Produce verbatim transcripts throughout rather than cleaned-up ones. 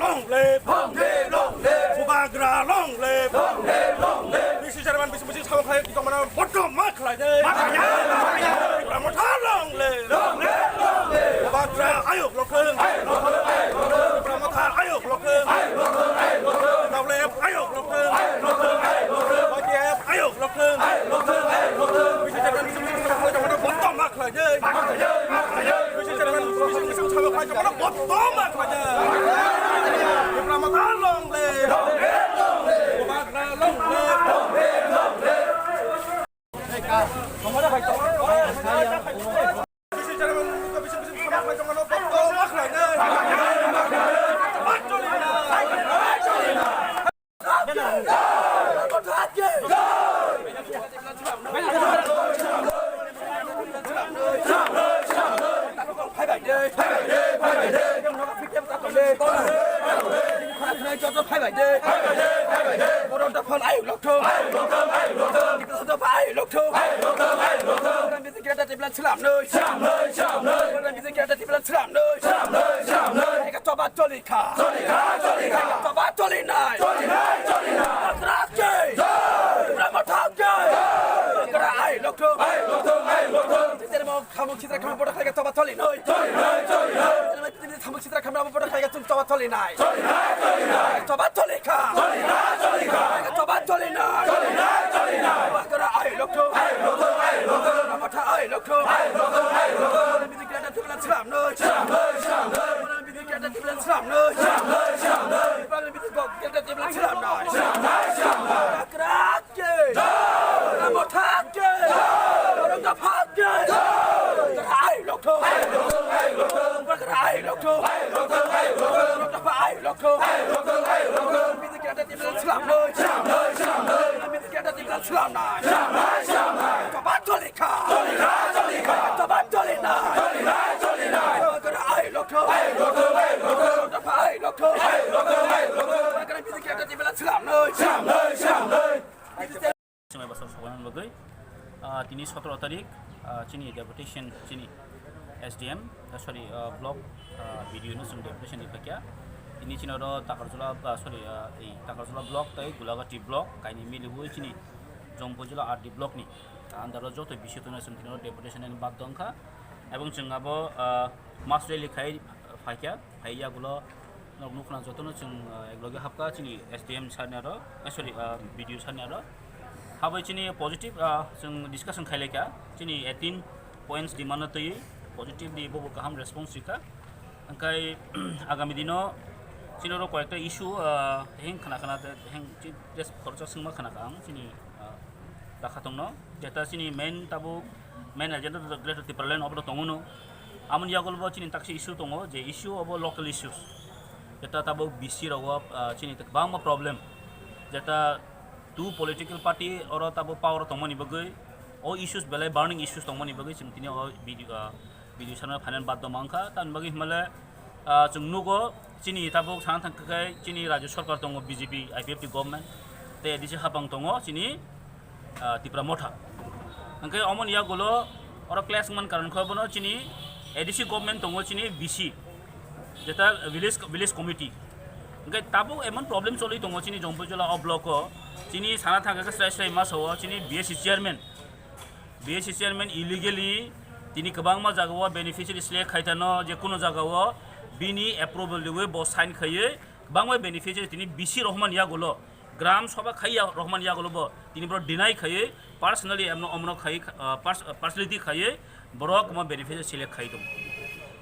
Long live! Long live! Long live! Bubagra long live! Long live! Long live! Bisi chairman bisi bisi samung khai kita mana botom ma khlai de. Ma khlai de, ma khlai de. Tipra Motha long live! Long live! Long live! Bubagra ayuk lokthung. Ayuk lokthung, ayuk lokthung. Tipra Motha ayuk lokthung. Ayuk lokthung, ayuk lokthung. Long live ayuk lokthung. Ayuk lokthung, ayuk lokthung. Y T F ayuk lokthung. Ayuk lokthung, ayuk lokthung. Bisi chairman bisi bisi samung khai kita mana botom ma khlai de. Ma khlai de, ma khlai de. Bisi chairman bisi bisi samung khai kita mana botom ma khlai de. Tipra Motha long live! Long live! Long live! Bubagra long live! Long live! Long live! Borok dopha ayuk lokthung. Ayuk lokthung, ayuk lokthung. Ayuk lokthung, ayuk lokthung. Ayuk lokthung, ayuk lokthung. Greater Tipraland slamnoi. Slamnoi, slamnoi. Greater Tipraland slamnoi. Slamnoi, slamnoi. Eka toba toli kha. Toli kha, toli kha. Eka toba toli nai. Toli nai, toli nai. Bubagra ki jai. Tipra Motha ki jai. Bubagra ayuk lokthung. Ayuk lokthung, ayuk lokthung. Twitter mo khamung sitra khamung bodo khlai kha toba toli nai. Toli nai, toli nai. Twitter mo khamung sitra khamung bodo khlai kha toba toli nai. Toli nai, toli nai. Toba toli kha. Toli nai, toli kha. Toba toli nai. Toli nai, toli nai. Bubagra ayuk lokthung. Ayuk lokthung, ayuk lokthung. Tipra Motha ayuk lokthung. Ayuk lokthung, ayuk lokthung. Greater Tipraland slamnoi. Slamnoi, slamnoi. Greater Tipraland slamnoi. Slamnoi, slamnoi. Greater Tipraland slamnoi. Slamnoi, slamnoi. Bubagra ki jai. Tipra Motha ki jai. Borok dopha ki jai. Ayuk lokthung. Ayuk lokthung, ayuk lokthung. Bubagra ayuk lokthung. Ayuk lokthung, ayuk lokthung. Borok dopha ayuk lokthung. Ayuk lokthung, ayuk lokthung. Greater Tipraland slamnoi. Slamnoi, slamnoi. Greater Tipraland slamnoi. Slamnoi, slamnoi. Toba toli kha. Toli kha, toli kha. Toba toli nai. Toli nai, toli nai. Bubagra ayuk lokthung. Ayuk lokthung, ayuk lokthung. Dopha ayuk lokthung. Ayuk lokthung, ayuk lokthung. Bubagra bisi Greater Tipraland slamnoi. Slamnoi, slamnoi. Chwng bai bwswk sokoinani bagwi, ah, tini sotoro tarik, ah, chini deputation, chini S D M, ah, sorry, ah, block, ah, B D O no chwng deputation ni phaikha. Tini chini oro Takarjula, ah, sorry, ah, ei Takarjula block tei Gulagati block kainwi miliwi chini Jompuijala R D block ni under o joto B C tongna chwng tini oro deputation ni baddo wngkha. Ebong chwng abo, ah, mass rally khai phaikha, phai yagulo nok nukhna jotono chwng, ah, ekloge hapkha chini S D M sir ni aro, eh, sorry, ah, B D O sir ni aro. Habwi chini positive, ah, chwng discussion khailaikha, chini eighteen points demand no twi positively bobo kaham response rikha. Hwnkhe agami dino chini oro koyekta issue, ah, heng khna khna heng chi-, just khoroksa swngma khna kha ang chini, ah, Dakhatongno, jeta chini main tabuk, main agenda to Greater Tipraland obo tongo no. Amoni yagulo bo chini taksa issue tongo, je issue obo local issues. Jeta tabuk B C rogo, ah, chini kwbangma problem. Jeta two political party oro tabuk power tongmani bagwi, o issues belai burning issues tongmani bagwi chwng tini o video, ah, video sana phainani baddo mankha, tamni bagwi himale, ah, chwng nugo, chini tabuk sana thangkhe chini Rajya Sarkar tongo, B J P, I P F T government, tei A D C hapang tongo chini, ah, Tipra Motha. Hwnkhe omoni yagulo oro clash wngmani karon khe bono chini A D C government tongo chini B C, jeta village, village committee. Hwnkhe tabuk emon problem choli tongo chini Jompuijala o block o, chini sana thangkhe srai srai masa o chini B S C chairman, B S C chairman illegally tini kwbangma jagao beneficiary select khai thano, je kuno jagao bini approval riwi bo sign khaiwi kwbangma beneficiary tini B C rohman yagulo, Gram Sabha khaiya rohman yagulo bo tini boro deny khaiwi personally amno omno khaiwi, ah, pers-, personality khaiwi borok mo beneficiary select khai tongo.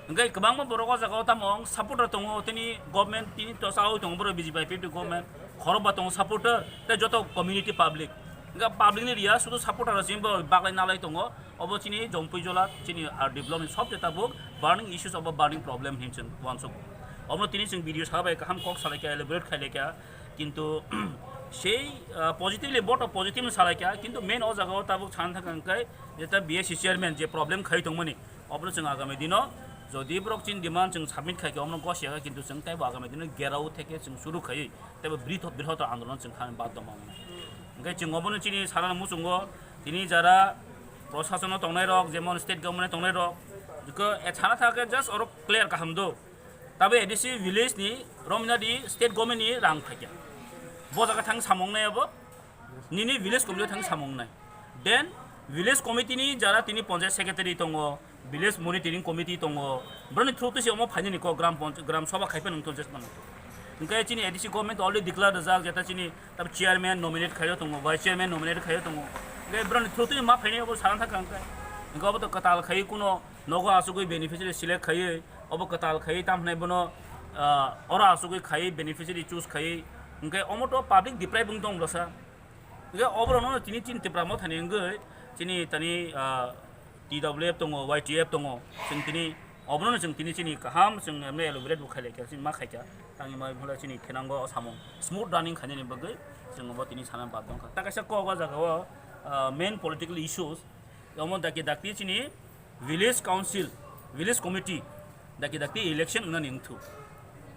Hwnkhe kwbangma borok o jagao tamo wng supporter tongo, tini government tini to chawi tongo borok B J P I P F T government, khorokba tongo supporter tei joto community public. Hwnkhe public ni riya sudu supporter rok chini bo baglai nalai tongo. Obo chini Jompuijala chini R D block ni sobse tabuk burning issues obo burning problem hin chwng uansuk. Obono tini chwng video sabai kaham kok salaikha, elaborate khailaikha, kintu sei, ah, positively vote of positive salaikha, kintu main o jagao tabuk sana thangkha hwnkhe jeta B S C chairman je problem khai tongmani, obono chwng agami dino jodi borok chini demand chwng submit khaikhe omono gosiya kha, kintu chwng teibo agami dino gerao theke chwng suru khaiwi teibo britho-, brihottor andolon chwng khamani baddo manwi. Hwnkhe chwng obono chini sanani muchungo tini jara prosasono tongnairok, jemon state government tongnairok, jikhe, eh, sana thangkhe just oro clear kaham do. Tabe A D C village ni romna di state government ni rang phaikya. Bo jaga thang samung nai abo. Nini village committee thang samung nai. Then village committee ni jara tini panchayat secretary tongo, village monitoring committee tongo. Broni through twi se omo phainani kok gram panch-, gram sabha khaipa nung tongo jesmano. Hingke chini A D C government already declare rijak jeta chini tab chairman nominate khaio tongo, vice chairman nominate khaio tongo. Hingke broni through twi ma phainai obo salang thang kang kai. Hingke obo to kwtal khai kuno nogo asugwi beneficiary select khaiwi, obo kwtal khaiwi, tam hwnai bono, ah, oro asugwi khaiwi, beneficiary choose khaiwi, hwnkhe omo to public deprive wng tong bwsa. Hwnkhe oborokno chini, chini Tipra Mothani wngwi, chini tani, ah, T W F tongo, Y T F tongo, chwng tini obono chwng tini chini kaham chwng emne elaborate bo khailai kha, chini ma khaikha, tangwi ma phunukla chini khenango o samung smooth running khainani bagwi chwng bo tini sana bad wngkha. Ta kaisa kok o jaga o, ah, main political issues, omo dakti dakti chini village council, village committee, dakti dakti election wngnani wngthu.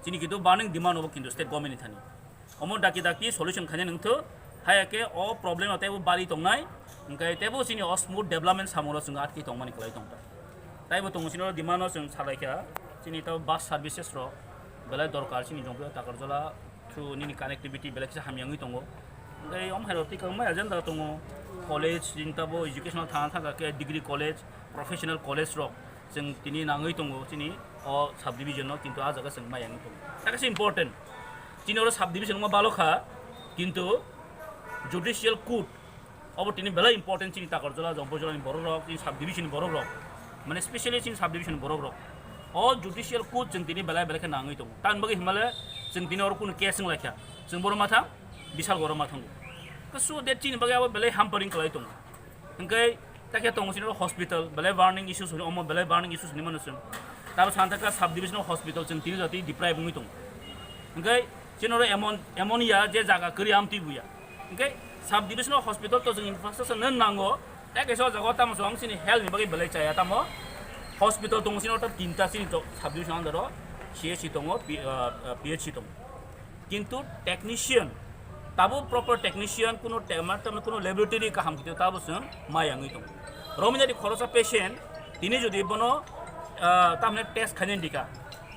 Chini kintu burning demand obo kintu state government ni thani. Omo dakti dakti solution khainani wngthu. Haya khe o problem no teibo bari tongnai. Hwnkhe teibo chini o smooth development samung rok chwng atki tongmani kwlai tongkha. Taibo tongo chini o demand no chwng salaikha. Chini tei bus services rok belai dorkar chini Jompuia Takarjala through nini connectivity belai kisa hamya wngwi tongo. Tei omo hai rok tei kwbangma agenda tongo, college, chini tabo educational thana thangkha khe degree college, professional college rok chwng tini nangwi tongo chini o subdivision no, kintu ah jaga chwng maya wngwi tongo. Takhe se important, chini oro subdivision wngma balo kha, kintu judicial court obo tini belai important chini Takarjala, Jompuijala ni borok rok, chini subdivision ni borok rok, mane specially chini subdivision ni borok rok. O judicial court chwng tini belai belai khe nangwi tongo. Tamni bagwi hinmale chwng tini oro kunu case wng lai kha. Chwng boro mathang, Bishal boro mathango. So that chini bagwi abo belai hampering kwlai tongo. Hwnkhe takhe tongo chini oro hospital, belai burning issues hwnwi, omo belai burning issues hwnwi mano chwng. Tabo sana thangkha subdivision hospital chwng tini jatwi deprive wngwi tongo. Hwnkhe chini oro emon, emon ya je jaga kwrwi amtwi buya. Hwnkhe subdivision hospital to chwng infrastructure no nango, tei kaisa o jaga o tamo chwng chini health ni bagwi belai chaya tamo. Hospital tongo chini oro tinta chini to subdivision under o C H C tongo, P-, ah, ah, P H C tongo. Kintu technician, tabo proper technician, kuno te-, ma-, tamni kuno laboratory kaham kito tabo chwng maya wngwi tongo. Romina di khorosa patient, tini jodi bono, ah, tamni test khainani dika,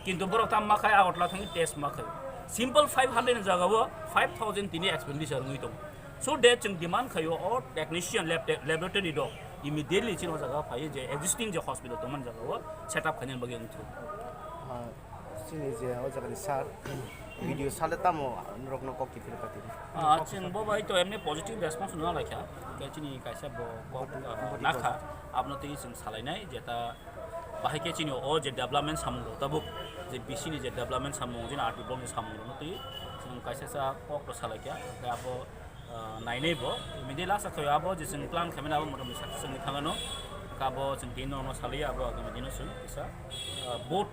kintu borok tam ma khai Agartala thangwi test ma khai. Simple five hundred ni jaga o five thousand tini expenditure wngwi tongo. So that chwng demand khaio o technician lab te-, laboratory rok immediately chini o jaga o phaiwi je existing je hospital tongmani jaga o set up khainani bagwi wngthok. Ah, chini je o jaga ni sir, video sale tamo norok no kok kiphilwi pati. Ah, chwng bo bai to emni positive response no laikha. Hwnkhe chini kaisa bo kok, ah, nakha. Abno twi chwng salainai je ta bahai khe chini o je development samung rok tabuk je B C ni je development samung, je R D block ni samung rok no twi chwng kaisa sa kok rok salaikha. Hwnkhe abo ah, nainai bo, immediately asa khaio abo je chwng plan khaimani abo motamoti success wngwi thangano. Hwnkhe abo chwng tini norokno salai abo agami dino chwng kisa, ah, vote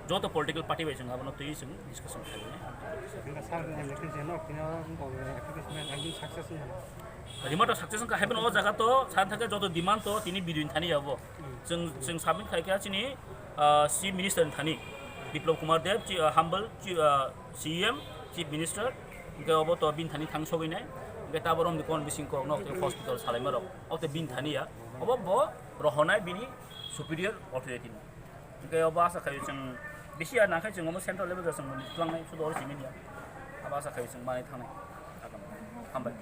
joto political party bai chwng abono twi chwng discussion khaimani. Hwnkhe sir ni application no, tini oro wngkha application ekdom success wngkha. Remote success wngkha, haibano o jaga to sana thangkhe joto demand to tini B D O ni thani abo. Chwng, chwng submit khaikha chini, ah, Chief Minister ni thani, Biplab Kumar Deb, chi-, ah, humble chi-, ah, C E M, Chief Minister, hwnkhe obo to bini thani thang sogwi nai, hwnkhe tabok romni kon bising kok nok tei hospital salaima rok, o tei bini thani ya, obo bo rohornai bini superior authority ni. Hwnkhe obo asa khaio chwng bisi ya nangkhe chwng omo central level ja chwng twlangnai, sudu oro simi ya, abo asa khaio chwng manwi thangnai. Hambai.